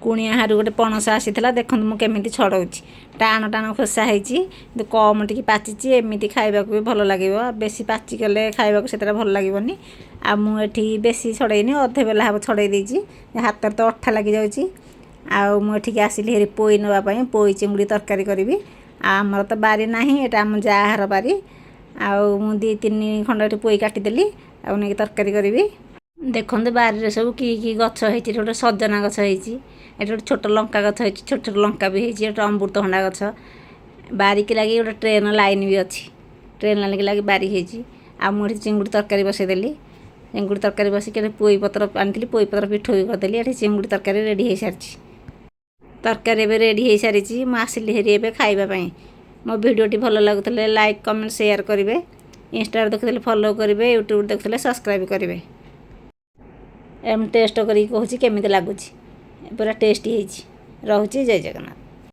କୁଣିଆ ହାରୁ ଗୋଟେ ପଣସ ଆସିଥିଲା। ଦେଖନ୍ତୁ ମୁଁ କେମିତି ଛଡ଼ଉଛି। ଟାଣ ଟାଣ ଖୋସା ହେଇଛି, କିନ୍ତୁ କମ୍ ଟିକେ ପାଚିଛି। ଏମିତି ଖାଇବାକୁ ବି ଭଲ ଲାଗିବ। ବେଶୀ ପାଚିଗଲେ ଖାଇବାକୁ ସେତେଟା ଭଲ ଲାଗିବନି। ଆଉ ମୁଁ ଏଠି ବେଶୀ ଛଡ଼େଇନି, ଅଧେ ବେଲା ହେବ ଛଡ଼େଇ ଦେଇଛି। ହାତରେ ତ ଅଠା ଲାଗିଯାଉଛି। ଆଉ ମୁଁ ଏଠିକି ଆସିଲି ହେରି ପୋଇ ନେବା ପାଇଁ। ପୋଇ ଚିଙ୍ଗୁଡ଼ି ତରକାରୀ କରିବି। ଆଉ ଆମର ତ ବାରି ନାହିଁ, ଏଇଟା ଆମ ଯାହାର ବାରି। ଆଉ ମୁଁ ଦୁଇ ତିନି ଖଣ୍ଡ ଏଠି ପୋଇ କାଟିଦେଲି ଆଉ ନେଇକି ତରକାରୀ କରିବି। ଦେଖନ୍ତୁ, ବାରିରେ ସବୁ କି କି ଗଛ ହେଇଛି। ଏଠି ଗୋଟେ ସଜନା ଗଛ ହେଇଛି। ଏଠି ଗୋଟେ ଛୋଟ ଲଙ୍କା ଗଛ ହେଇଛି, ଛୋଟ ଛୋଟ ଲଙ୍କା ବି ହେଇଛି। ଗୋଟେ ଅମୃତଭଣ୍ଡା ଗଛ। ବାରିକି ଲାଗି ଗୋଟେ ଟ୍ରେନ୍ ଲାଇନ୍ ବି ଅଛି। ଟ୍ରେନ୍ ଲାଇନ୍କି ଲାଗି ବାରି ହେଇଛି। ଆଉ ମୁଁ ଏଠି ଚିଙ୍ଗୁଡ଼ି ତରକାରୀ ବସେଇଦେଲି। ଚିଙ୍ଗୁଡ଼ି ତରକାରୀ ବସିକି ଏଠି ପୋଇ ପତ୍ର ଆଣିଥିଲି, ପୋଇ ପତ୍ର ପିଠଉ ବି କରିଦେଲି। ଏଠି ଚିଙ୍ଗୁଡ଼ି ତରକାରୀ ରେଡ଼ି ହେଇସାରିଛି। ତରକାରୀ ଏବେ ରେଡ଼ି ହେଇସାରିଛି। ମୁଁ ଆସିଲି ହେରି ଏବେ ଖାଇବା ପାଇଁ। ମୋ ଭିଡ଼ିଓଟି ଭଲ ଲାଗୁଥିଲେ ଲାଇକ୍, କମେଣ୍ଟ, ସେୟାର କରିବେ। ଇନଷ୍ଟାରେ ଦେଖୁଥିଲେ ଫଲୋ କରିବେ, ୟୁଟ୍ୟୁବରେ ଦେଖୁଥିଲେ ସବସ୍କ୍ରାଇବ୍ କରିବେ। ଏମ୍ ଟେଷ୍ଟ କରିକି କହୁଛି କେମିତି ଲାଗୁଛି। ପୁରା ଟେଷ୍ଟି ହେଇଛି। ରହୁଛି, ଜୟ ଜଗନ୍ନାଥ।